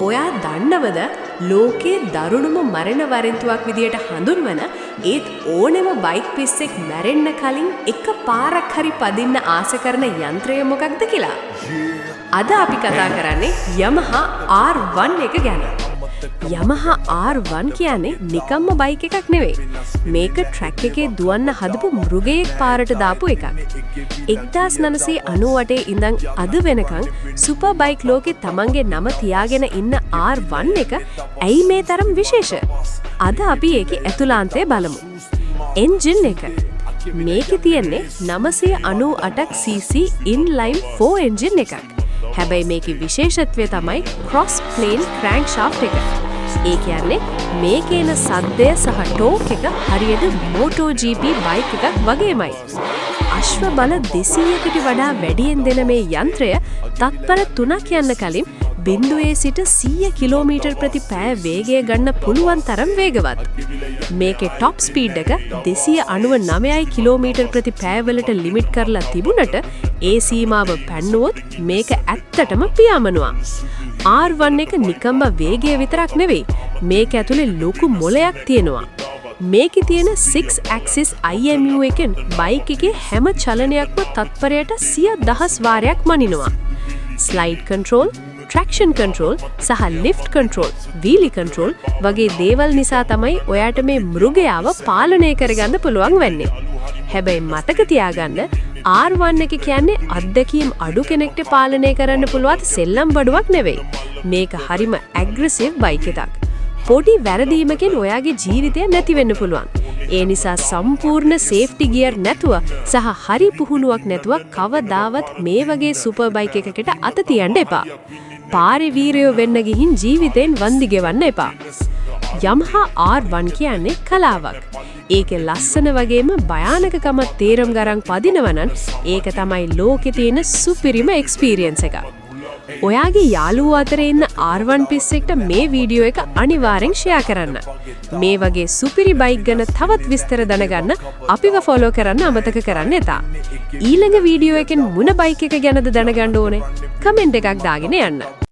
ඔයා දන්නවද ලෝකේ දරුණුම මරණ වරෙන්තුවක් විදියට හඳුන්වන ඒත් ඕනෙම බයික් පිස්සෙක් මැරෙන්න කලින් එක පාරක් හරි පදින්න ආස කරන යන්ත්‍රය මොකක්ද කියලා? අද අපි කතා කරන්නේ Yamaha R1 එක ගැන. Yamaha R1 කියන්නේ නිකම්ම බයික් එකක් නෙවෙයි. මේක ට්‍රැක් එකේ දුවන්න හදපු මෘගයෙක් පාරට දාපු එකක්. 1998 ඉඳන් අද වෙනකන් සුපර් බයික් ලෝකේ තමන්ගේ නම තියාගෙන ඉන්න R1 එක ඇයි මේ තරම් විශේෂ? අද අපි ඒකේ ඇතුළාන්තය බලමු. එන්ජින් එක. මේකේ තියෙන්නේ 998ක් cc inline 4 engine එකක්. හැබැයි මේකේ විශේෂත්වය තමයි ක්‍රොස් ප්ලේන් ක්‍රැන්ක් ෂාෆ්ට් එක. ඒ කියන්නේ මේකේ එන සද්දය සහ ටෝක් එක හරියට MotoGP bike එකක් වගේමයි. අශ්ව බල 200කට වඩා වැඩියෙන් දෙන මේ යන්ත්‍රය තත්පර 3ක් යන්න කලින් බිංදුවේ සිට 100 කිලෝමීටර් ප්‍රති පැය වේගය ගන්න පුළුවන් තරම් වේගවත්. මේකේ ටොප් ස්පීඩ් එක 299යි කිලෝමීටර් ප්‍රති පැය වලට ලිමිට් කරලා තිබුණට, ඒ සීමාව පැන්නුවොත් මේක ඇත්තටම පියාඹනවා. R1 එක නිකම්ම වේගය විතරක් නෙවෙයි, මේක ඇතුලේ ලොකු මොලයක් තියෙනවා. මේකේ තියෙන 6 axis IMU එකෙන් බයික් එකේ හැම චලනයක්ම තත්පරයට සිය දහස් වාරයක් මනිනවා. ස්ලයිඩ් කන්ට්‍රෝල්, ට්‍රැක්ෂන් කන්ට්‍රෝල් සහ ලිෆ්ට් කන්ට්‍රෝල්, වීලි කන්ට්‍රෝල් වගේ දේවල් නිසා තමයි ඔයාට මේ මෘගයාව පාලනය කරගන්න පුළුවන් වෙන්නේ. හැබැයි මතක තියාගන්න, R1 එක කියන්නේ අත්දැකීම් අඩු කෙනෙක්ට පාලනය කරන්න පුළුවන් සෙල්ලම් බඩුවක් නෙවෙයි. මේක හරිම ඇග්‍රෙසිව් බයික් එකක්. පොඩි වැරදීමකින් ඔයාගේ ජීවිතය නැති වෙන්න පුළුවන්. ඒ නිසා සම්පූර්ණ සේෆ්ටි ගියර් නැතුව සහ හරි පුහුණුවක් නැතුව කවදාවත් මේ වගේ සුපර් බයික් එකකට අත තියන්න එපා. පාරේ වීරයෝ වෙන්න ගිහින් ජීවිතෙන් වන්දි ගෙවන්න එපා. Yamaha R1 කියන්නේ කලාවක්. ඒකේ ලස්සන වගේම භයානකකම තේරුම් ගරන් පදිනවා නම් ඒක තමයි ලෝකේ තියෙන සුපිරිම එක්ස්පීරියන්ස් එක. ඔයාගේ යාළුවෝ අතරේ ඉන්න R1 පිස්සෙක්ට මේ වීඩියෝ එක අනිවාර්යෙන් ෂෙයා කරන්න. මේ වගේ සුපිරි බයික් ගැන තවත් විස්තර දැනගන්න අපිව ෆලෝ කරන්න අමතක කරන්න එපා. ඊළඟ වීඩියෝ එකෙන් මොන බයික් එක ගැනද දැනගන්න ඕනේ? කමෙන්ට් එකක් දාගෙන යන්න.